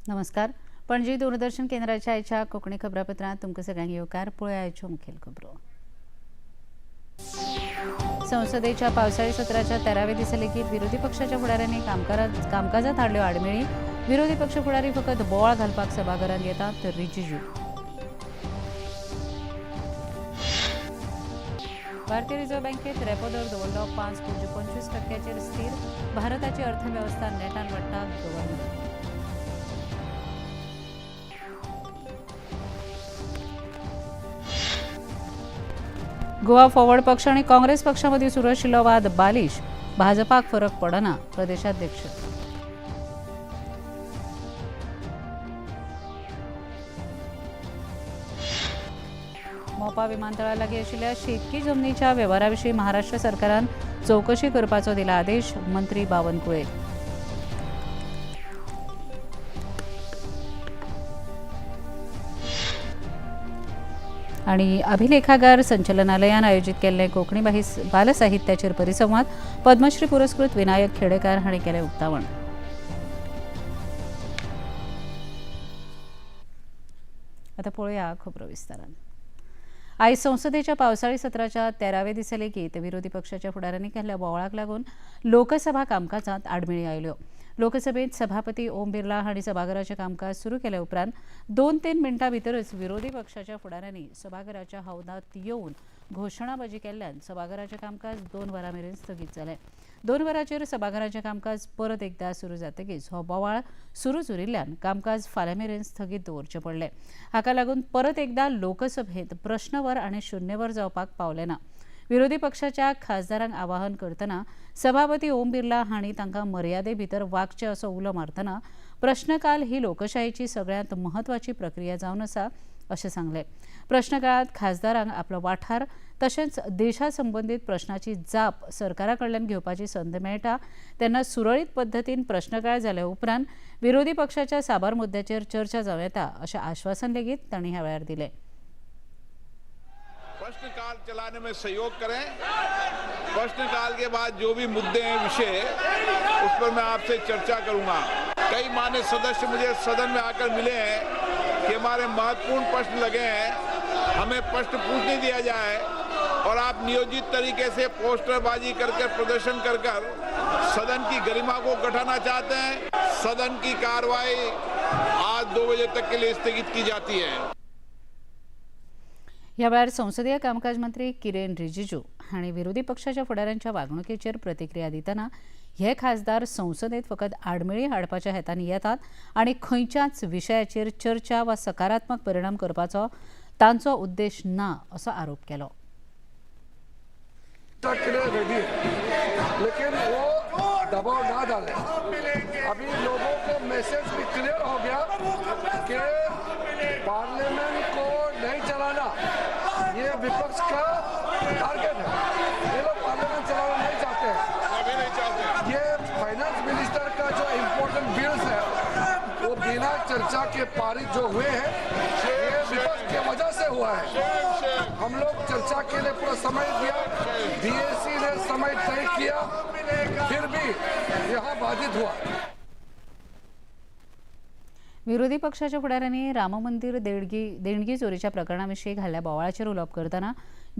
नमस्कार, पणजी दूरदर्शन केंद्राच्या आयच्या कोंकणी खबरापत्रांत तुमकां सगळ्यांक येवकार. पळया आयच्यो मुखेल खबरो. संसदेच्या पावसाळी सत्राच्या 13व्या दिसा लेगीत विरोधी पक्षाच्या फुडाऱ्यांनी कामकाजात हाडल्यो आडमेळी. विरोधी पक्ष फुडारी फकत बोवाळ घालपाक सभाघरांत येतात, तर रिजिजू. भारतीय रिझर्व्ह बँकेत रेपो दर दवरलो 5.25% स्थिर. भारताची अर्थवेवस्था नेटान वाडटा, गव्हर्नर. गोवा फॉरवर्ड पक्ष आणि काँग्रेस पक्षामध्ये सुरू आशिल्लो वाद बालिश, भाजपाक फरक पडना, प्रदेशाध्यक्ष. मोपा विमानतळा लागीं आशिल्ल्या शेतकी जमनीच्या वेव्हाराविशीं महाराष्ट्र सरकारान चवकशी करपाचो दिला आदेश, मंत्री बावनकुळे. आणि अभिलेखागार संचलनालयान आयोजित केल्ले कोंकणी बालसाहित्याचेर परिसंवाद, पद्मश्री पुरस्कृत विनायक खेडेकार हांणी केलें उक्तावण. आतां पळोवया खबरो विस्तारान. आयज संसदेच्या पावसाळी सत्राच्या 13व्या दिसा लेगीत विरोधी पक्षाच्या फुडाऱ्यांनी केल्ल्या बोवाळाक लागून लोकसभा कामकाजांत आडमेळी आयल्यो. लोकसभेत सभापती ओम बिर्ला हांणी सभाघराचें कामकाज सुरू केल्या उपरांत 2-3 मिनटां भितरच विरोधी पक्षाच्या फुडाऱ्यांनी सभाघराच्या हौदांत येवन घोशणाबाजी केल्ल्यान सभाघराचें कामकाज 2 वरां मेरेन स्थगीत जालें. 2 वरांचेर सभाघराचें कामकाज परत एकदा सुरू जातकीच हो बोवाळ सुरूच उरिल्ल्यान कामकाज फाल्यां मेरेन स्थगीत दवरचें पडलें. हाका लागून परत एकदा लोकसभेत प्रश्नवर आनी शून्यवर जावपाक पावलें ना. विरोधी पक्षाच्या खासदारांक आवाहन करतना सभापती ओम बिर्ला हांणी तांकां मर्यादे भितर वागचें असो उलो मारतना प्रश्नकाल ही लोकशाहीची सगळ्यांत म्हत्वाची प्रक्रिया जावन आसा अशें सांगलें. प्रश्नकाळांत खासदारांक आपलो वाठार तशेंच देशा संबंदीत प्रश्नाची जाप सरकारा कडल्यान घेवपाची संद मेळटा तेन्ना सुरळीत पद्दतीन प्रश्नकाळ जाल्या उपरांत विरोधी पक्षाच्या साबार मुद्द्याचेर चर्चा जावं येता अशें आश्वासन लेगीत तांणी ह्या वेळार दिलें. प्रश्नकाल चलाने में सहयोग करें. प्रश्नकाल के बाद जो भी मुद्दे हैं, विषय, उस पर मैं आपसे चर्चा करूंगा. कई मान्य सदस्य मुझे सदन में आकर मिले हैं कि हमारे महत्वपूर्ण प्रश्न लगे हैं, हमें प्रश्न पूछने दिया जाए और आप नियोजित तरीके से पोस्टरबाजी कर कर प्रदर्शन कर कर सदन की गरिमा को घटाना चाहते हैं. सदन की कार्रवाई आज 2 बजे तक के लिए स्थगित की जाती है. ह्या वेळार संसदीय कामकाज मंत्री किरेन रिजिजू हांणी विरोधी पक्षाच्या फुडाऱ्यांच्या वागणुकेचेर प्रतिक्रिया दितना हे खासदार संसदेत फकत आडमेळी हाडपाच्या हेतान येतात आनी खंयच्याच विशयाचेर चर्चा वा सकारात्मक परिणाम करपाचो तांचो उद्देश ना असो आरोप केलो. रेडी, लेकिन वो दबाव ना डाले. अभी लोगों को मैसेज भी क्लियर हो गया कि पार्लियामेंट को नहीं चलाना ये विपक्ष का टारगेट है. ये लोग पार्लियामेंट चलाना नहीं चाहते हैं. ये फाइनेंस मिनिस्टर का जो इम्पोर्टेंट बिल्स है वो बिना चर्चा के पारित जो हुए हैं ये विपक्ष के वजह से हुआ है. हम लोग चर्चा के लिए पूरा समय दिया, बीएससी ने समय तय किया, फिर भी यहाँ बाधित हुआ. विरोधी पक्षाच्या फुडाऱ्यांनी राम मंदिर देणगी चोरीच्या प्रकरणाविशीं घाल्ल्या बोवाळाचेर उलोवप करतना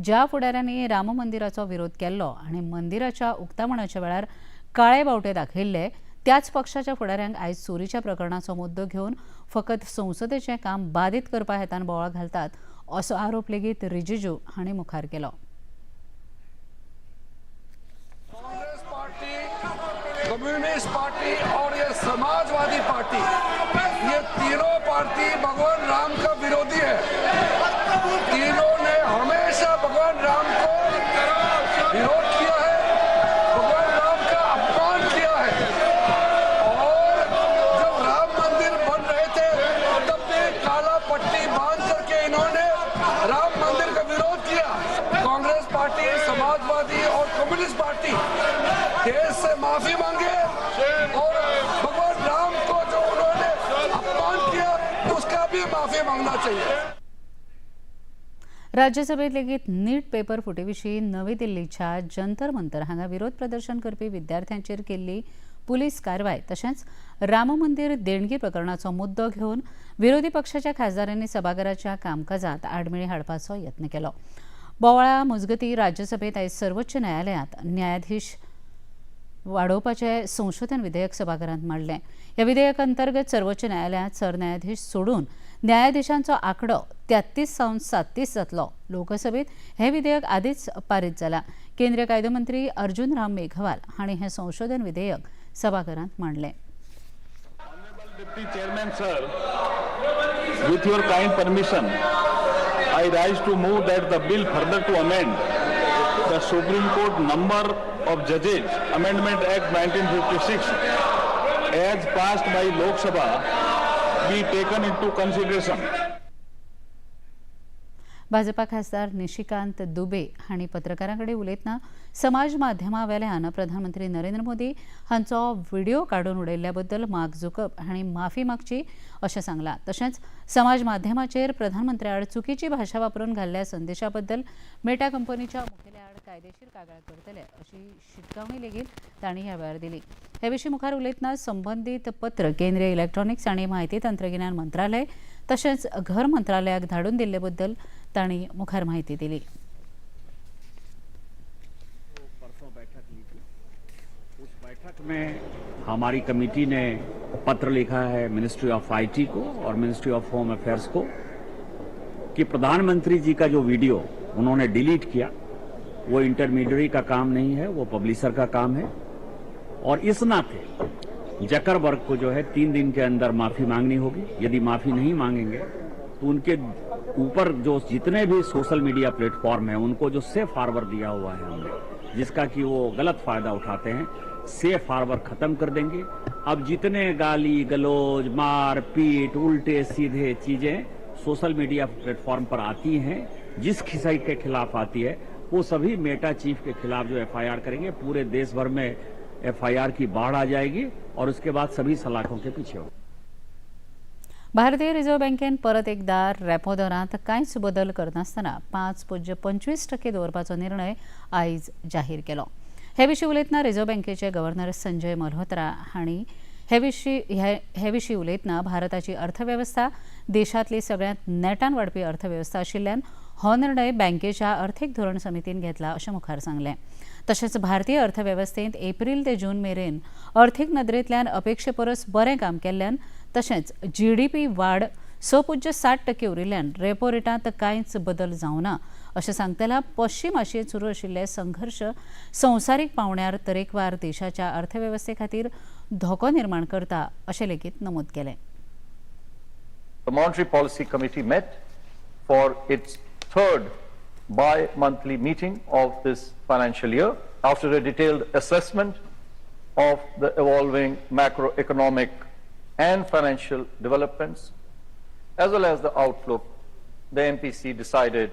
ज्या फुडाऱ्यांनी राम मंदिराचो विरोध केल्लो आनी मंदिराच्या उक्तावणाच्या वेळार काळे बावटे दाखयल्ले त्याच पक्षाच्या फुडाऱ्यांक आयज चोरीच्या प्रकरणाचो मुद्दो घेवन फकत संसदेचें काम बाधित करपा हेतान बोवाळ घालतात असो आरोप लेगीत रिजिजू हांणी मुखार केलो. कांग्रेस पार्टी, कम्युनिस्ट पार्टी और ये समाजवादी पार्टी, ये तीनों पार्टी भगवान राम का विरोधी है. तीनों ने हमेशा भगवान राम को विरोध किया है, भगवान राम का अपमान किया है. और जब राम मंदिर बन रहे थे तब भी कम्युनिस्ट पार्टी देश से माफी मांगे और भगवान राम को जो उन्होंने अपमान किया, उसका भी माफी मांगना चाहिए। राज्यसभेत लेगीत नीट पेपर फुटेविशीं नवी दिल्लीच्या जंतर मंतर हांगा विरोध प्रदर्शन करपी विद्यार्थ्यांचेर केल्ली पुलीस कारवाय तशेंच राम मंदीर देणगी प्रकरणाचो मुद्दो घेवन विरोधी पक्षाच्या खासदारांनी सभाघराच्या कामकाजात आडमेळी हाडपाचो यत्न केलो. बोवाळा मजगती राज्यसभेत आयज सर्वोच्च न्यायालयांत न्यायाधीश वाडोवपाचें संशोधन विधेयक सभाघरांत मांडलें. ह्या विधेयक अंतर्गत सर्वोच्च न्यायालयांत सरन्यायाधीश सोडून न्यायाधीशांचो आंकडो 33 सावन 37 जातलो. लोकसभेत हें विधेयक आदींच पारीत जालां. केंद्रीय कायदो मंत्री अर्जुन राम मेघवाल हांणी हें संशोधन विधेयक सभाघरांत मांडलें. Deputy Chairman, sir, with your kind permission, I rise to move that the bill further to amend the Supreme Court Number of Judges Amendment Act 1956 as passed by Lok Sabha be taken into consideration. Bhajpa खासदार निशिकांत दुबे हांणी पत्रकारां कडेन उलयतना समाज माध्यमां वेल्यान प्रधानमंत्री नरेंद्र मोदी हांचो व्हिडिओ काडून उडयल्ल्या बद्दल मार्क जुकब हांणी माफी मागची अशें सांगलां. तशेंच समाज माध्यमाचेर प्रधानमंत्र्या आड चुकीची भाशा वापरून घाल्ल्या संदेशा बद्दल मेटा कंपनीच्या मुखेल्या आड कायदेशीर कागाळ करतले अशी शिटकावणी लेगीत तांणी ह्या वेळार दिली. हे विशीं मुखार उलयतना संबंदीत पत्र केंद्रीय इलेक्ट्रॉनिक्स आनी म्हायती तंत्रगिन्यान मंत्रालय तशेंच घर मंत्रालयाक धाडून दिल्ले बद्दल तांणी मुखार म्हायती दिली. परसों बैठक ली थी. उस बैठक में हमारी कमेटी ने पत्र लिखा है मिनिस्ट्री ऑफ IT को और मिनिस्ट्री ऑफ होम अफेयर्स को कि प्रधानमंत्री जी का जो वीडियो उन्होंने डिलीट किया, वो इंटरमीडिएरी का काम नहीं है, वो पब्लिशर का काम है और इस नाते जकरबर्ग को जो है 3 दिन के अंदर माफी मांगनी होगी. यदि माफी नहीं मांगेंगे तो उनके ऊपर जो जितने भी सोशल मीडिया प्लेटफॉर्म है, उनको जो सेफ हार्बर दिया हुआ है हमने, जिसका कि वो गलत फायदा उठाते हैं, सेफ हार्बर खत्म कर देंगे. अब जितने गाली गलौज, मार पीट, उल्टे सीधे चीजें सोशल मीडिया प्लेटफॉर्म पर आती हैं, जिस किसी के खिलाफ आती है, वो सभी मेटा चीफ के खिलाफ जो एफआईआर करेंगे, पूरे देश भर में एफआईआर की बाढ़ आ जाएगी और उसके बाद सभी सलाखों के पीछे हो भारतीय रिझर्व्ह बँकेन परत एकदा रेपो दरांत कांयच बदल करनासतना 5.25% दवरपाचो निर्णय आयज जाहीर केलो. हे विशीं उलयतना रिझर्व्ह बँकेचे गव्हर्नर संजय मल्होत्रा हांणी हे विशीं उलयतना भारताची अर्थवेवस्था देशांतली सगळ्यांत नेटान वाडपी अर्थवेवस्था आशिल्ल्यान हो निर्णय बँकेच्या अर्थीक धोरण समितीन घेतला अशें मुखार सांगलें. तशेंच भारतीय अर्थवेवस्थेंत एप्रील ते जून मेरेन अर्थीक नदरेंतल्यान अपेक्षे परस बरें काम केल्ल्यान तशेंच जीडीपी वाड 6.7% उरिल्ल्यान रेपो रेटांत कांयच बदल जावना अशें सांगतना पश्चिम आशियेंत सुरू आशिल्ले संघर्श संवसारीक पावंड्यार तरेकवार देशाच्या अर्थवेवस्थे खातीर धोको निर्माण करता अशें लेगीत नमूद केलें. The Monetary Policy Committee met for its third bi-monthly meeting of this financial year. After a detailed assessment of the evolving macroeconomic and financial developments, as well as the outlook, the MPC decided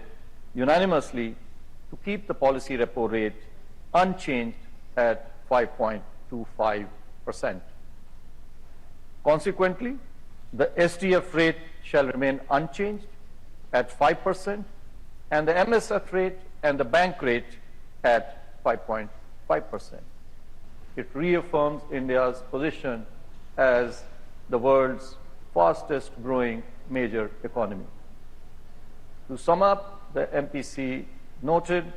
unanimously to keep the policy repo rate unchanged at 5.25%. Consequently, the SDF rate shall remain unchanged at 5% and the MSF rate and the bank rate at 5.5%. It reaffirms India's position as the world's fastest growing major economy. To sum up, the MPC noted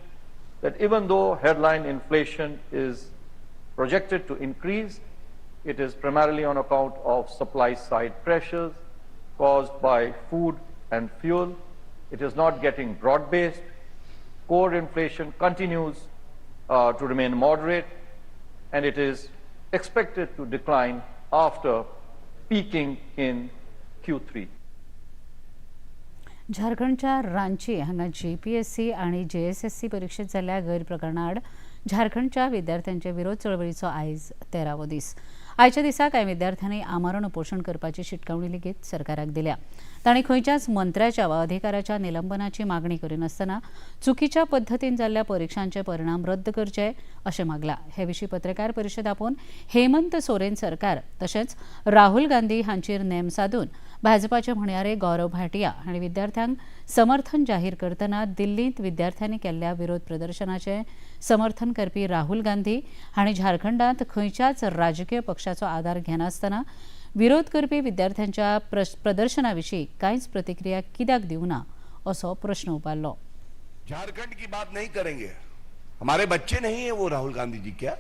that even though headline inflation is projected to increase, it is primarily on account of supply side pressures caused by food and fuel. It is not getting broad based. Core inflation continues to remain moderate and it is expected to decline after peaking in Q3. झारखंडच्या Ranchi हांगा JPSC आनी JSSC परिक्षेत जाल्ल्या गैरप्रकरणाआड झारखंडच्या विद्यार्थ्यांचे विरोध चळवळीचो आयज 13वो दीस. आयच्या दिसा कांय विद्यार्थ्यांनी आमरण उपोशण करपाची शिटकावणी लेगीत सरकाराक दिल्या. तांणी खंयच्याच मंत्र्याच्या वा अधिकाऱ्याच्या निलंबनाची मागणी करिनासतना चुकीच्या पद्दतीन जाल्ल्या परिक्षांचे परिणाम रद्द करचे अशें मागलां. हे विशीं पत्रकार परिशद आपोवन हेमंत सोरेन सरकार तशेंच राहुल गांधी हांचेर नेम सादून भाजपाचे म्हणयारे गौरव भाटिया हांणी विद्यार्थ्यांक समर्थन जाहीर करतना दिल्लींत विद्यार्थ्यांनी केल्ल्या विरोध प्रदर्शनाचें समर्थन करपी राहुल गांधी हांणी झारखंडांत खंयच्याच राजकीय पक्षाचो आदार घेनासतना विरोध करपी विद्यार्थ्यांच्या प्रदर्शना विशीं कांयच प्रतिक्रिया कित्याक दिवना असो प्रश्न उबारलो. झारखंड की बात नहीं करेंगे, हमारे बच्चे नहीं है वो राहुल गांधी जी क्या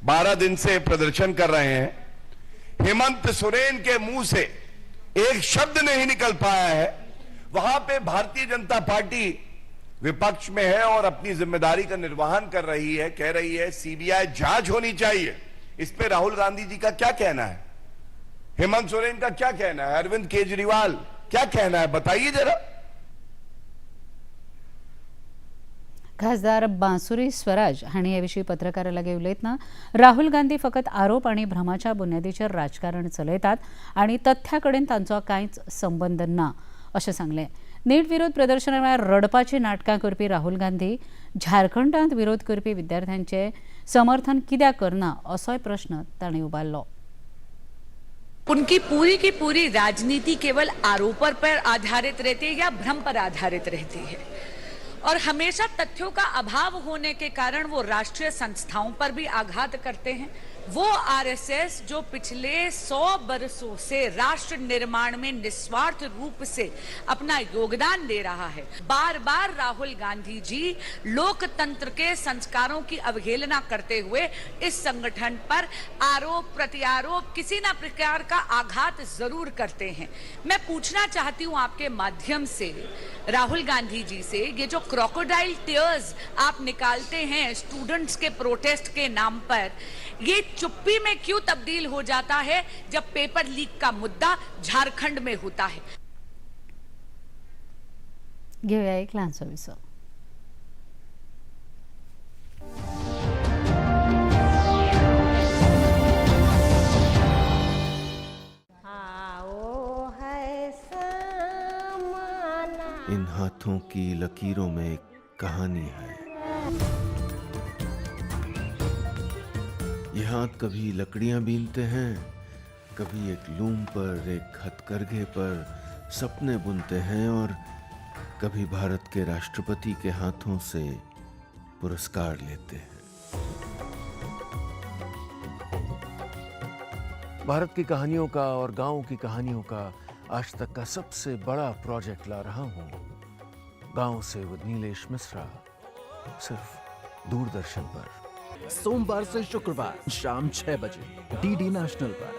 12 दिन से प्रदर्शन कर रहे हैं. हेमंत सोरेन के मुंह से एक शब्द नहीं निकल पाया है. वहां पे भारतीय जनता पार्टी विपक्ष में है और अपनी जिम्मेदारी का निर्वहन कर रही है, कह रही है सीबीआई जांच होनी चाहिए. इस पे राहुल गांधी जी का क्या कहना है, हेमंत सोरेन का क्या कहना है, अरविंद केजरीवाल क्या कहना है, बताइए जरा. खासदार बांसुरी स्वराज हांणी हे विशीं पत्रकारां लागीं उलयतना राहुल गांधी फकत आरोप आनी भ्रमाच्या बुन्यादीचेर राजकारण चलयतात आनी तथ्या कडेन तांचो कांयच संबंद ना अशें सांगलें. नीट विरोध प्रदर्शना वेळार रडपाची नाटकां करपी राहुल गांधी झारखंडांत विरोध करपी विद्यार्थ्यांचें समर्थन कित्याक करना असोय प्रश्न तांणी उबारलो. उनकी पूरी की पूरी राजनीति केवल आरोपों पर आधारित रहती है या भ्रम पर आधारित रहती है और हमेशा तथ्यों का अभाव होने के कारण वो राष्ट्रीय संस्थाओं पर भी आघात करते हैं. वो आरएसएस जो पिछले 100 बरसों से राष्ट्र निर्माण में निस्वार्थ रूप से अपना योगदान दे रहा है, बार बार राहुल गांधी जी लोकतंत्र के संस्कारों की अवहेलना करते हुए इस संगठन पर आरोप प्रत्यारोप किसी ना प्रकार का आघात जरूर करते हैं. मैं पूछना चाहती हूँ आपके माध्यम से राहुल गांधी जी से, ये जो क्रोकोडाइल टीयर्स आप निकालते हैं स्टूडेंट्स के प्रोटेस्ट के नाम पर, ये चुप्पी में क्यों तब्दील हो जाता है जब पेपर लीक का मुद्दा झारखंड में होता है? घेऊया एक लहानसो विसव. इन हाथों की लकीरों में एक कहानी है. ये हाथ कभी लकड़ियां बीनते हैं, कभी एक लूम पर, एक हथकरघे पर सपने बुनते हैं और कभी भारत के राष्ट्रपति के हाथों से पुरस्कार लेते हैं. भारत की कहानियों का और गांव की कहानियों का आज तक का सबसे बड़ा प्रोजेक्ट ला रहा हूं, गांव से विद नीलेश मिश्रा, सिर्फ दूरदर्शन पर. सोमवार से शुक्रवार शाम 6 बजे डीडी नेशनल पर.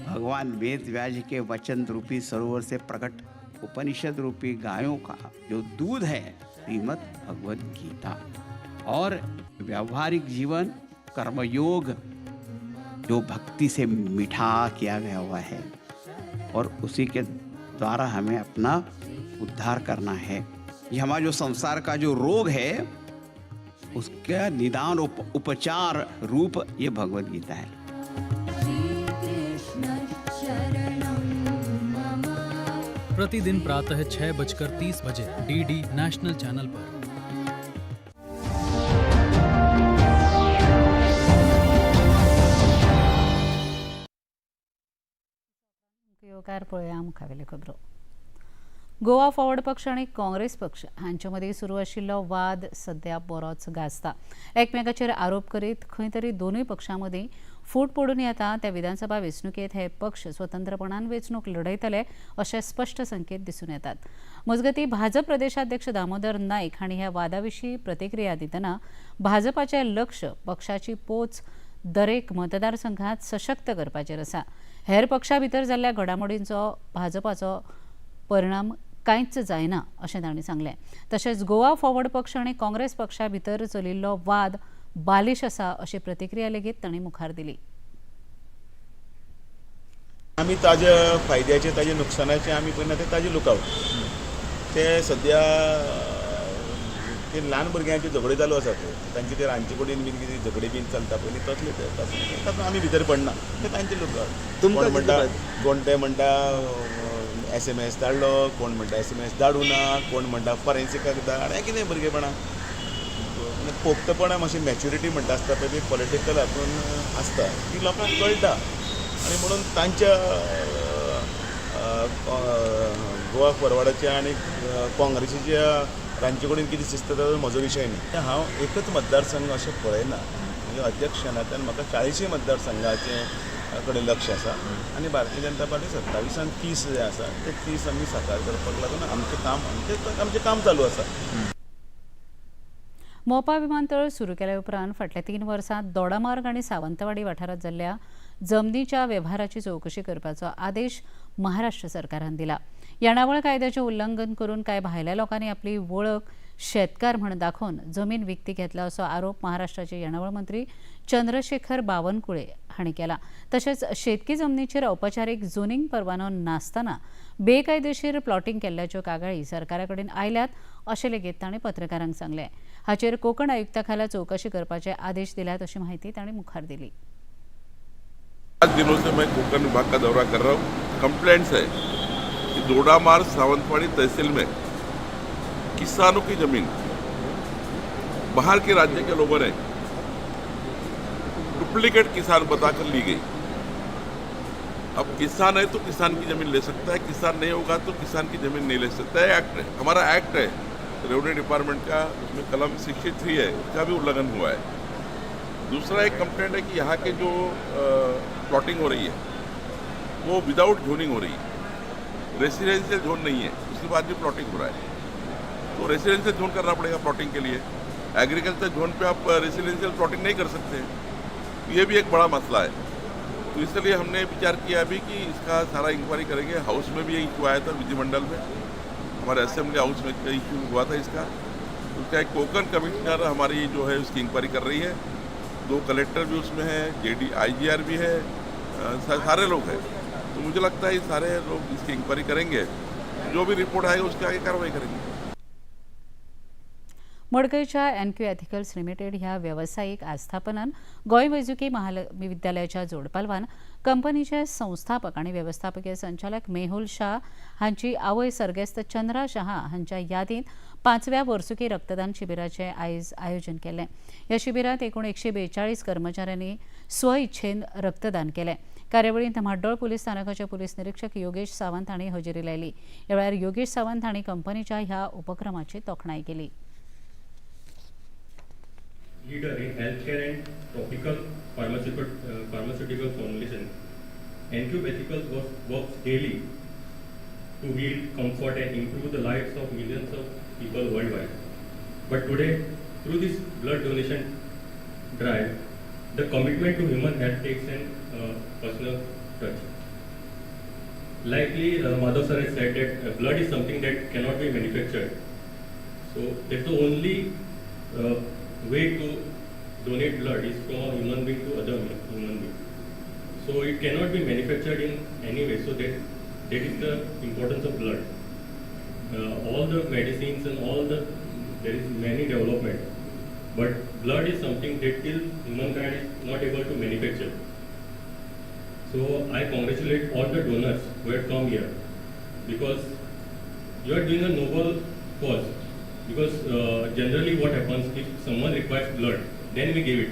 भगवान वेद व्यास के वचन रूपी सरोवर से प्रकट उपनिषद रूपी गायों का जो दूध है, श्रीमद् भगवद गीता, और व्यावहारिक जीवन कर्मयोग जो भक्ति से मीठा किया गया हुआ है और उसी के द्वारा हमें अपना उद्धार करना है. ये हमारा जो संसार का जो रोग है उसका निदान उपचार रूप ये भगवद गीता है. प्रतिदिन प्रातः 6:30 बजे डीडी नेशनल चैनल पर. येवकार पळोवया मुखावेल्यो खबरो. गोवा फॉरवर्ड पक्ष आनी काँग्रेस पक्ष हांचे मदीं सुरू आशिल्लो वाद सद्या बरोच गाजता. एकमेकाचेर आरोप करीत खंय तरी दोनूय पक्षां मदीं फूट पडून येता. त्या विधानसभा वेंचणुकेंत हे पक्ष स्वतंत्रपणान वेंचणूक लढयतले अशे स्पश्ट संकेत दिसून येतात. मजगतीं भाजप प्रदेशाध्यक्ष दामोदर नायक हांणी ह्या वादा विशीं प्रतिक्रिया दितना भाजपाचें लक्ष पक्षाची पोच दरेक मतदारसंघात सशक्त करपाचेर आसा. हेर पक्षा भितर जाल्ल्या घडामोडींचो भाजपाचो परिणाम कांयच जायना अशें तांणी सांगलें. तशेंच गोवा फॉरवर्ड पक्ष आनी काँग्रेस पक्षा भितर चलिल्लो वाद बालिश आसा अशी प्रतिक्रिया लेगीत तांणी मुखार दिली. आमी ताज्या फायद्याचे ताज्या नुकसानाचे आमी पळयना, ते ताजे लुकआवट. ते सद्या ते ल्हान भुरग्यांची झगडी चालू आसात, तांचे ते रांदचे कुडीन बीन कितें झगडी बीन चलता पयलीं तसले ते तातूंत आमी भितर पडना, ते तांचे लोक. कोण म्हणटा, कोण ते म्हणटा SMS धाडलो, कोण म्हणटा SMS धाडूं ना, कोण म्हणटा फॉरेन्सिकाक धाड. हें कितें भुरगेपणां, पोक्तपणां, मातशी मॅच्युरिटी म्हणटा आसता पळय ती पॉलिटिकल हातून आसता, ती लोकांक कळटा. आनी म्हणून तांच्या गोवा फॉरवर्डाच्या आनी काँग्रेसीच्या रांदचे कुडीन कितें शिस्त ताचो म्हजो विशय न्ही. हांव एकच मतदारसंघ अशें पळयना, म्हणजे अध्यक्ष ह्या नात्यान म्हाका 40 मतदारसंघाचें कडेन लक्ष आसा आनी भारतीय जनता पार्टी 27 30 जे आसा ते 30 आमी साकार करपाक लागून आमचें काम आमचें काम चालू आसा. मोपा विमानतळ सुरू केल्या उपरांत फाटल्या 3 वर्सांत दोडामार्ग आनी सावंतवाडी वाठारांत जाल्ल्या जमनीच्या वेव्हाराची चवकशी करपाचो आदेश महाराष्ट्र सरकारान दिला. येणावळ कायद्याचें उल्लंघन करून कांय भायल्या लोकांनी आपली वळख शेतकार म्हण दाखोवन जमीन विकती घेतला असो आरोप महाराष्ट्राचे येणावळ मंत्री चंद्रशेखर बावनकुळे हांणी केला. तशेंच शेतकी जमनीचेर औपचारीक झोनिंग परवानो नासतना बेकायदेशीर प्लॉटिंग केल्ल्याच्यो कागाळी सरकारा कडेन आयल्यात अशें लेगीत तांणी पत्रकारांक सांगलें. हाचेर कोकण आयुक्ता खाला चवकशी करपाचे आदेश दिल्यात अशी माहिती तांणी मुखार दिली. 5 दिनों से मैं कोकण विभाग का दौरा कर रहा हूँ. कंप्लेंट्स है कि दोडामार्ग सावंतवाड़ी तहसील में किसानों की जमीन बाहर के राज्य के लोगों ने डुप्लीकेट किसान बताकर ली गई। अब किसान है तो किसान की जमीन ले सकता है, किसान नहीं होगा तो किसान की जमीन नहीं ले सकता है। एक्ट है, हमारा एक्ट है रेवेन्यू डिपार्टमेंट का, उसमें कलम 63 है, उसका भी उल्लंघन हुआ है। दूसरा एक कंप्लेंट है कि यहाँ के जो प्लॉटिंग हो रही है वो विदाउट जोनिंग हो रही है, रेसिडेंशियल जोन नहीं है, उसके बाद भी प्लॉटिंग हो रहा है। तो रेसिडेंशियल जोन करना पड़ेगा प्लॉटिंग के लिए। एग्रीकल्चर जोन पे आप रेसिडेंशियल प्लॉटिंग नहीं कर सकते, ये भी एक बड़ा मसला है। तो इसलिए हमने विचार किया अभी कि इसका सारा इंक्वायरी करेंगे। हाउस में भी ये इशू आया था, विधिमंडल में हमारे असेंबली हाउस में इशू हुआ था इसका। उसका एक कोकण कमिश्नर हमारी जो है उसकी इंक्वायरी कर रही है, 2 कलेक्टर भी उसमें है, JD IGR भी है, सारे लोग हैं। तो मुझे लगता है ये सारे लोग इसकी इंक्वायरी करेंगे, जो भी रिपोर्ट आएगा उसके आगे कार्रवाई करेंगे। मडकयच्या एनक्यू एथिकल्स लिमिटेड ह्या वेवसायीक आस्थापनान गोंय वैजकी महाविद्यालयाच्या जोडपालवान कंपनीचे संस्थापक आनी वेवस्थापकीय संचालक मेहुल शाह हांची आवय सर्गेस्त चंद्रा शहा हांच्या यादींत 5व्या वर्सुकी रक्तदान शिबिराचें आयज आयोजन केलें. ह्या शिबिरांत एकूण 142 कर्मचाऱ्यांनी स्वइच्छेन रक्तदान केलें. कार्यावळींत म्हाड्डोळ पुलीस स्थानकाचे पुलीस निरीक्षक योगेश सावंत हांणी हजेरी लायली. ह्या वेळार योगेश सावंत हांणी कंपनीच्या ह्या उपक्रमाची तोखणाय केली. Leader in healthcare and tropical pharmaceutical formulation, Encube Ethicals works daily to heal, comfort and improve the lives of millions of people worldwide. But today, through this blood donation drive, the commitment to human health takes an personal touch. Likely, Madhav sir has said that blood is something that cannot be manufactured. So that's the only way to donate blood is from a human being to other human being. So it cannot be manufactured in any way. So that is the importance of blood. All the medicines and all the, there is many development, but blood is something that till humankind is not able to manufacture. So I congratulate all the donors who have come here, because you are doing a noble cause. Because generally what happens, if someone requires blood, then we give it.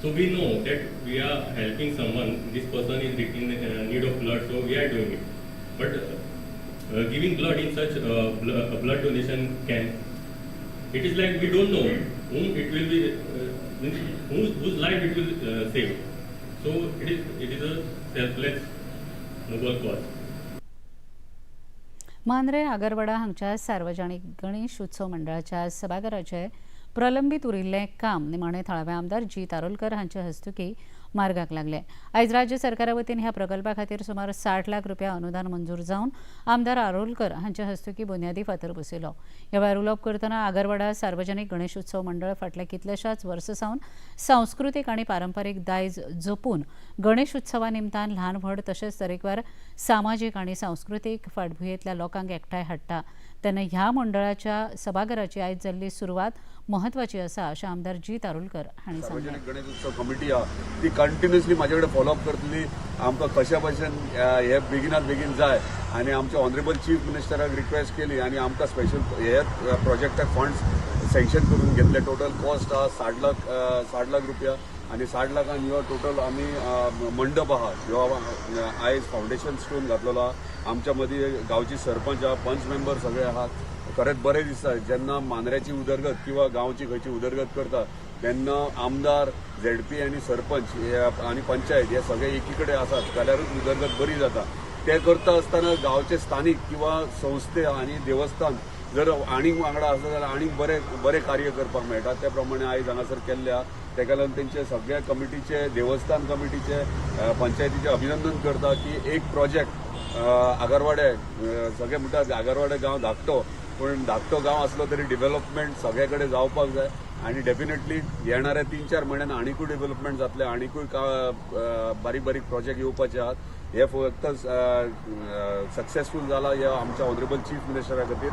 So we know that we are helping someone, this person is in need of blood, so we are doing it. But giving blood in such blood donation can, it is like we don't know whom it will be, whose life it will save. So it is a selfless noble cause. Mandrem Agarwada हांगच्या सार्वजनिक गणेश उत्सव मंडळाच्या सभाघराचे प्रलंबीत उरिल्लें काम निमाणे थळावे आमदार जी तारोलकर हांचे हस्तुकी मार्गाक लागले. आयज राज्य सरकारा वतीन ह्या प्रकल्पा खातीर सुमार 60 लाख रुपया अनुदान मंजूर जावन आमदार आरोलकर हांचे हस्तुकी बुन्यादी फातर बसयलो. ह्या वेळार उलोवप करतना आगरवाडा सार्वजनिक गणेश उत्सव मंडळ फाटल्या कितल्याशाच वर्सां सावन सांस्कृतीक आनी पारंपारीक दायज जपून गणेश उत्सवा निमतान ल्हान व्हड तशेंच तरेकवार सामाजीक आनी सांस्कृतीक फाटभुंयेंतल्या लोकांक एकठांय हाडटा. तेन्ना ह्या मंडळाच्या सभाघराची आयज जाल्ली सुरवात म्हत्वाची आसा अशें आमदार जीत आरोलकर हांणी सांगलें. सार्वजनिक गणेश उत्सव कमिटी आहा ती कंटिन्युअसली म्हाजे कडेन फॉलोअप करतली. आमकां कशा भशेन हे बेगिनात बेगीन जाय आनी आमच्या ऑनरेबल चीफ मिनिस्टराक रिक्वेस्ट केली आनी आमकां स्पेशल हे प्रोजेक्टाक फंड्स सँक्शन करून घेतले. टोटल कॉस्ट आहा 60 लाख रुपया आनी 60 लाखान ह्यो टोटल आमी मंडप आहा, ह्यो आयज फावंडेशन स्टोन घातलेलो आहा. आमच्या मदीं गांवची सरपंच आहा, पंच मेंबर सगळे आहात. खरेंच बरें दिसता जेन्ना मांद्र्याची उदरगत किंवा गांवची खंयची उदरगत करता तेन्ना आमदार, झेडपी आनी सरपंच हे आनी पंचायत हे सगळे एकी कडेन आसात जाल्यारूच उदरगत बरी जाता. ते करता आसतना गांवचे स्थानीक किंवा संस्थे आनी देवस्थान जर आनीक वांगडा आसत जाल्यार आनीक बरें बरें कार्य करपाक मेळटा. ते प्रमाणे आयज हांगासर केल्ले आहा. तेका लागून तेंचे सगळ्या कमिटीचे, देवस्थान कमिटीचे, पंचायतीचे अभिनंदन करता की एक प्रोजेक्ट आगरवाडे, सगळे म्हणटात आगरवाडे गांव धाकटो, पूण धाकटो गांव आसलो तरी डेव्हलपमेंट सगळे कडेन जावपाक जाय आनी डेफिनेटली येणाऱ्या 3-4 म्हयन्यान आनिकूय डेव्हलपमेंट जातले, आनिकूय बारीक बारीक प्रोजेक्ट येवपाचे आहात. हे फक्त सक्सेसफूल जाला हे आमच्या ऑनरेबल चीफ मिनिस्टरा खातीर.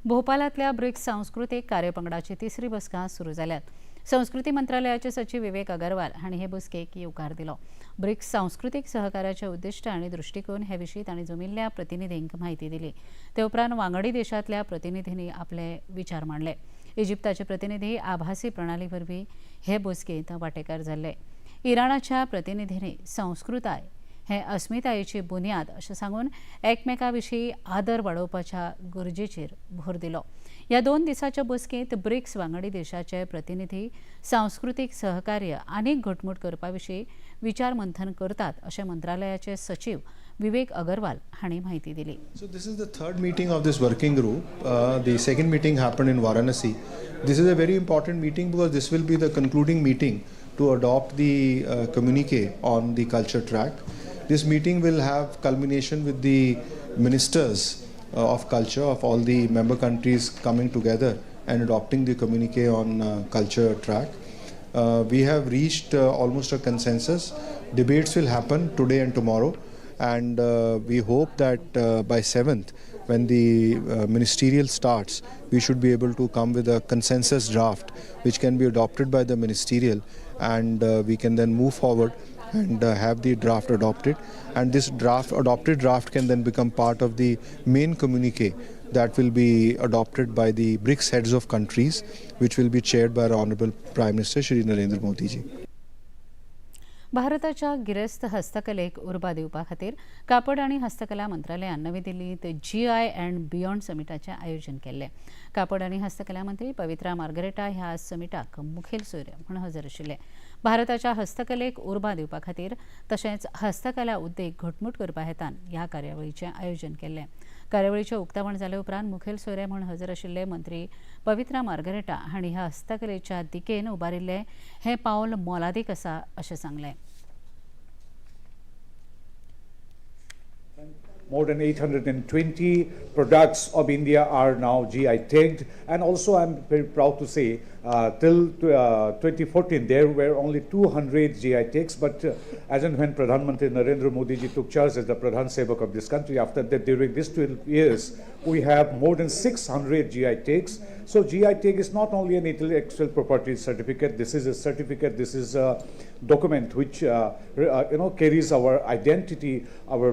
भोपालांतल्या ब्रिक्स सांस्कृतीक कार्यपंगडाची तिसरी बसका सुरू जाल्यात. संस्कृती मंत्रालयाचे सचिव विवेक अगरवाल हांणी हे बसकेक येवकार दिलो. ब्रिक्स सांस्कृतीक सहकार्याचे उद्दिश्ट आनी दृश्टिकोन हे विशीं तांणी जमिल्ल्या प्रतिनिधींक म्हायती दिली. ते उपरांत वांगडी देशांतल्या प्रतिनिधींनी आपले विचार मांडले. इजिप्ताचे प्रतिनिधी आभासी प्रणाली वरवीं हे बसकेंत वांटेकार जाल्ले. इराणाच्या प्रतिनिधींनी संस्कृताय हे अस्मितायेची बुन्याद अशें सांगून एकमेका विशीं आदर वाडोवपाच्या गरजेचेर भर दिलो. ह्या 2 दिसाच्या बसकेंत ब्रिक्स वांगडी देशाचे प्रतिनिधी सांस्कृतीक सहकार्य आनीक घटमूट करपा विशीं विचार मंथन करतात अशें मंत्रालयाचे सचिव विवेक अगरवाल हांणी म्हायती दिली. So this is the third meeting of this working group. The second meeting happened in Varanasi. This is a very important meeting because this will be the concluding meeting to adopt the communique on the culture track. This meeting will have culmination with the ministers of culture of all the member countries coming together and adopting the communique on culture track. We have reached almost a consensus. Debates will happen today and tomorrow, and we hope that by 7th, when the ministerial starts, we should be able to come with a consensus draft which can be adopted by the ministerial, and we can then move forward and have the draft adopted. And this draft, adopted draft, can then become part of the main communique that will be adopted by the BRICS heads of countries, which will be chaired by our Honorable Prime Minister Shri Narendra Modi ji. भारताच्या गिरेस्त हस्तकलेक उर्बा दिवपा खातीर कापड आनी हस्तकला मंत्रालयान नवी दिल्लीत जीआय अँड बियॉन्ड समिटाचें आयोजन केल्लें. कापड आनी हस्तकला मंत्री पवित्रा मार्गरेटा ह्या समिटाक मुखेल सोयरे म्हूण हजर आशिल्ले. भारताच्या हस्तकलेक उर्बा दिवपा खातीर तशेंच हस्तकला उद्देग घटमूट करपा हेतान ह्या कार्यावळीचें आयोजन केल्लें. कार्यावळीचें उक्तावण जाले उपरांत मुखेल सोयरे म्हूण हजर आशिल्ले मंत्री पवित्रा मार्गरेटा हांणी ह्या हस्तकलेच्या दिकेन उबारिल्लें हें पावल मोलादीक आसा अशें सांगलें. More than 820 products of India are now GI tagged, and also I'm very proud to say till 2014 there were only 200 GI tags, but as and when Pradhan Mantri Narendra Modi ji took charge as the Pradhan Sevak of this country, after that during these 12 years we have more than 600 GI tags. So GI tag is not only an intellectual property certificate, this is a certificate, this is a document which carries our identity, our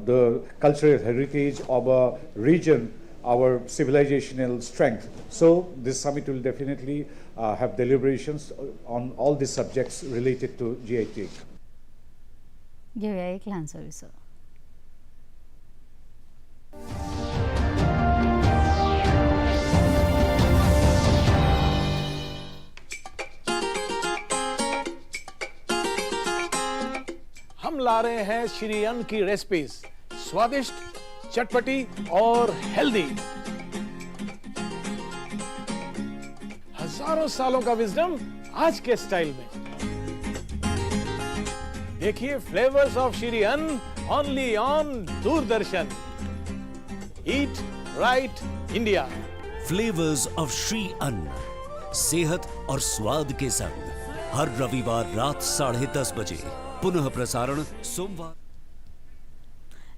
the cultural heritage of a region, our civilizational strength. So this summit will definitely have deliberations on all the subjects related to GI tag. घेऊया एक लहानसा विसव. हम ला रहे हैं श्री अन्न की recipes, स्वादिष्ट, चटपटी और हेल्दी। हजारों सालों का विजडम आज के स्टाइल में। देखिए flavours of Shri Anna only on Doordarshan. Eat right India. Flavours of Shri Anna, सेहत और स्वाद के संग, हर रविवार रात 10:30 बजे, पुनः प्रसारण सोमवार.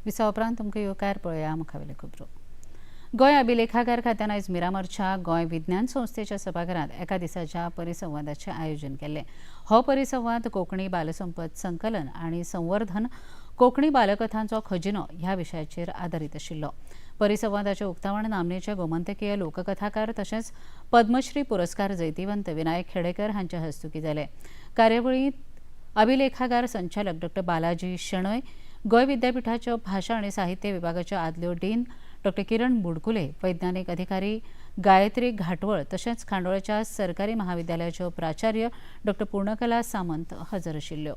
विसा उपरांत तुमकां येवकार. पळोवया मुखावेल्यो खबरो. गोंय अभिलेखागार खात्यान आयज मिरामारच्या गोंय विज्ञान संस्थेच्या सभाघरांत एका दिसाच्या परिसंवादाचें आयोजन केल्लें. हो परिसंवाद कोंकणी बालसंपत संकलन आनी संवर्धन कोंकणी बालकथांचो खजिनो ह्या विशयाचेर आदारीत आशिल्लो. परिसंवादाचें उक्तावण नामनेचे गोमंतकीय लोककथाकार तशेंच पद्मश्री पुरस्कार जैतिवंत विनायक खेडेकर हांच्या हस्तुकीं जालें. कार्यावळींत अभिलेखागार संचालक डॉ बालाजी शणै, गोंय विद्यापिठाच्यो भाशा आनी साहित्य विभागाच्यो आदल्यो डीन डॉ किरण बुडकुले, वैज्ञानीक अधिकारी गायत्री घाटवळ तशेंच खांडोळच्या सरकारी महाविद्यालयाच्यो प्राचार्य डॉ पूर्णकला सामंत हजर आशिल्ल्यो.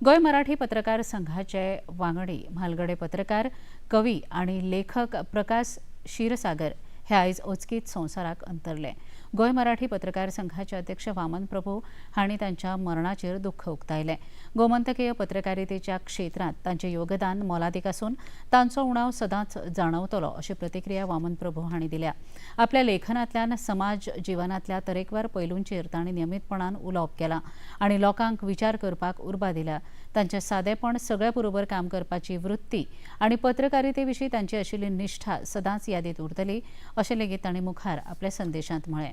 गोंय मराठी पत्रकार संघाचे वांगडी म्हालगडे पत्रकार, कवी आनी लेखक प्रकाश क्षीरसागर हे आयज अचकीत संवसाराक अंतरले. गोंय मराठी पत्रकार संघाचे अध्यक्ष वामन प्रभू हांणी तांच्या मरणाचेर दुख्ख उक्तायलें. गोमंतकीय पत्रकारितेच्या क्षेत्रांत तांचें योगदान मोलादीक आसून तांचो उणाव सदांच जाणवतलो अशी प्रतिक्रिया वामन प्रभू हांणी दिल्या. आपल्या लेखनांतल्यान समाज जिवनांतल्या तरेकवार पैलूंचेर तांणी नियमीतपणान उलोवप केलां आनी लोकांक विचार करपाक उर्बा दिल्या. तांचें सादेपण, सगळ्या बरोबर काम करपाची वृत्ती आनी पत्रकारिते विशीं तांची आशिल्ली निष्ठा सदांच यादीत उरतली अशें लेगीत तांणी मुखार आपल्या संदेशांत म्हळें.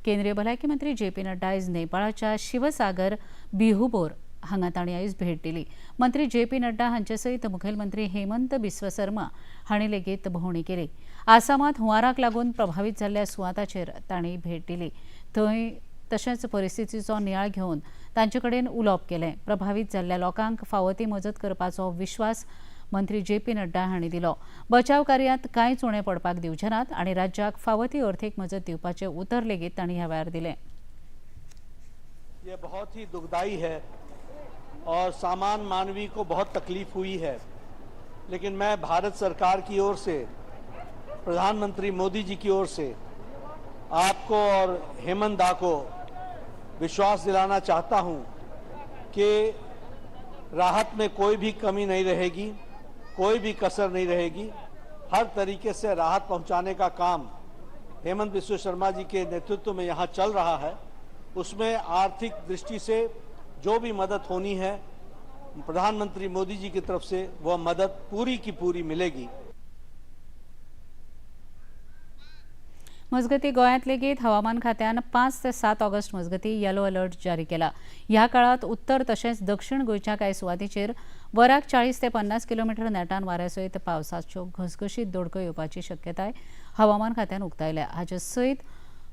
केंद्रीय भलायकी मंत्री जे पी नड्डा आयज नेपाळाच्या शिवसागर बिहुबोर हांगा तांणी आयज भेट दिली. मंत्री जे पी नड्डा हांचे सयत मुखेलमंत्री हेमंत बिस्व शर्मा हांणी लेगीत भोंवडी केली. आसामांत हुंवाराक लागून प्रभावीत जाल्ल्या सुवाताचेर तांणी भेट दिली. थंय तशेंच परिस्थितीचो नियाळ घेवन तांचे कडेन उलोवप केलें. प्रभावीत जाल्ल्या लोकांक फावो ती मजत करपाचो विश्वास मंत्री जे पी नड्डा हांणी दिलो. बचाव कार्यांत कांयच उणें पडपाक दिवचे नात आनी राज्याक फावो ती अर्थीक मजत दिवपाचें उतर लेगीत तांणी ह्या वेळार दिलें. ये बहुत ही दुखदाई है और सामान्य मानवी को बहुत तकलीफ हुई है, लेकिन मैं भारत सरकार की ओर से, प्रधानमंत्री मोदी जी की ओर से आपको और हेमंत दा को विश्वास दिलाना चाहता हूं कि राहत में कोई भी कमी नहीं रहेगी, कोई भी कसर नहीं रहेगी। हर तरीके से राहत पहुंचाने का काम हेमंत बिस्व शर्मा जी के नेतृत्व में यहाँ चल रहा है। उसमें आर्थिक दृष्टि से जो भी मदद होनी है प्रधानमंत्री मोदी जी की तरफ से वह मदद पूरी की पूरी मिलेगी। मजगती गोंयांत लेगीत हवामान खात्यान 5 ते 7 ऑगस्ट मजगती येलो अलर्ट जारी केला. ह्या काळांत उत्तर तशेंच दक्षिण गोंयच्या कांय सुवातींचेर वराक 40 ते 50 किलोमिटर नेटान वाऱ्या सयत पावसाच्यो घसघशीत दडको येवपाची शक्यताय हवामान खात्यान उक्तायल्या. हाचे सयत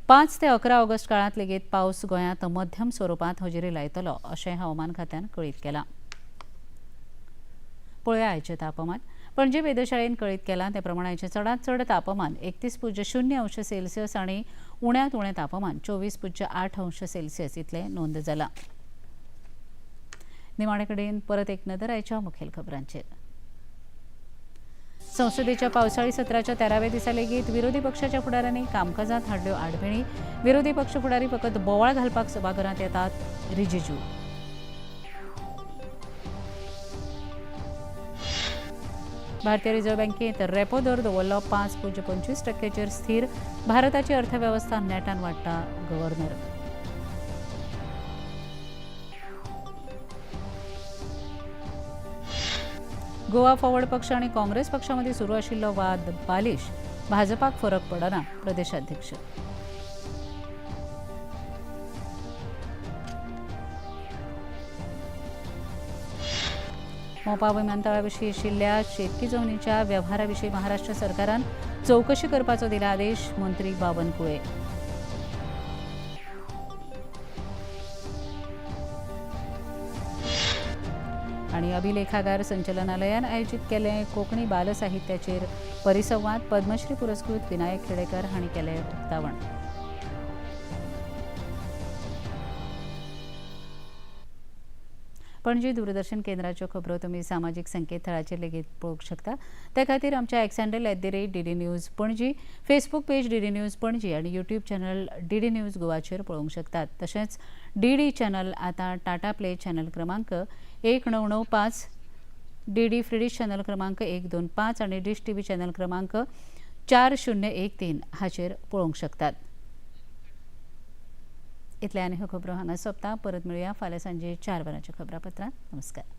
5 ते 11 ऑगस्ट काळांत लेगीत पावस गोंयांत मध्यम स्वरुपांत हजेरी लायतलो अशें हवामान खात्यान कळीत केलां. पळोवया आयचें तापमान. पणजे वेधशाळेन कळीत केलां ते प्रमाण आयचें चडांत चड तापमान 31.0 अंश सेल्सियस आनी उण्यांत उणें तापमान 24.8 अंश सेल्सियस इतलें नोंद जालां. निमाणे कडेन परत एक नदर आयच्या मुखेल खबरांचेर. संसदेच्या पावसाळी सत्राच्या 13व्या दिसा लेगीत विरोधी पक्षाच्या फुडाऱ्यांनी कामकाजांत हाडल्यो आडमेळी. विरोधी पक्ष फुडारी फकत बोवाळ घालपाक सभाघरांत येतात. रिजिजू. भारतीय रिझर्व्ह बँकेत रेपो दर दवरलो 5.25% स्थिर. भारताची अर्थवेवस्था नेटान वाडटा. गव्हर्नर. गोवा फॉरवर्ड पक्ष आनी काँग्रेस पक्षा मदीं सुरू आशिल्लो वाद बालिश. भाजपाक फरक पडना. प्रदेशाध्यक्ष. मोपा विमानतळा विशीं आशिल्ल्या शेतकी जमनीच्या वेव्हारा विशीं महाराष्ट्र सरकारान चवकशी करपाचो दिला आदेश. मंत्री बावनकुळे. आनी अभिलेखागार संचलनालयान आयोजीत केले कोंकणी बालसाहित्याचेर परिसंवाद. पद्मश्री पुरस्कृत विनायक खेडेकर हांणी केलें उक्तावण. पणजी दूरदर्शन केंद्राच्यो खबरो तुमी सामाजीक संकेतथळाचेर लेगीत पळोवंक शकता. ते खातीर आमच्या X handle @DD News Panaji, Facebook page DD News Panaji आनी यूट्यूब चॅनल DD news गोवाचेर पळोवंक शकतात. तशेंच DD channel आतां टाटा प्ले चॅनल क्रमांक 1995, DD फ्रीडिश चॅनल क्रमांक 125 आनी डिश टीव्ही चॅनल क्रमांक 4013 हाचेर पळोवंक शकतात. इतल्या आनी ह्यो खबरो हांगा सोंपता. परत मेळुया फाल्यां सांजे 4 वरांच्या खबरापत्रांत. नमस्कार.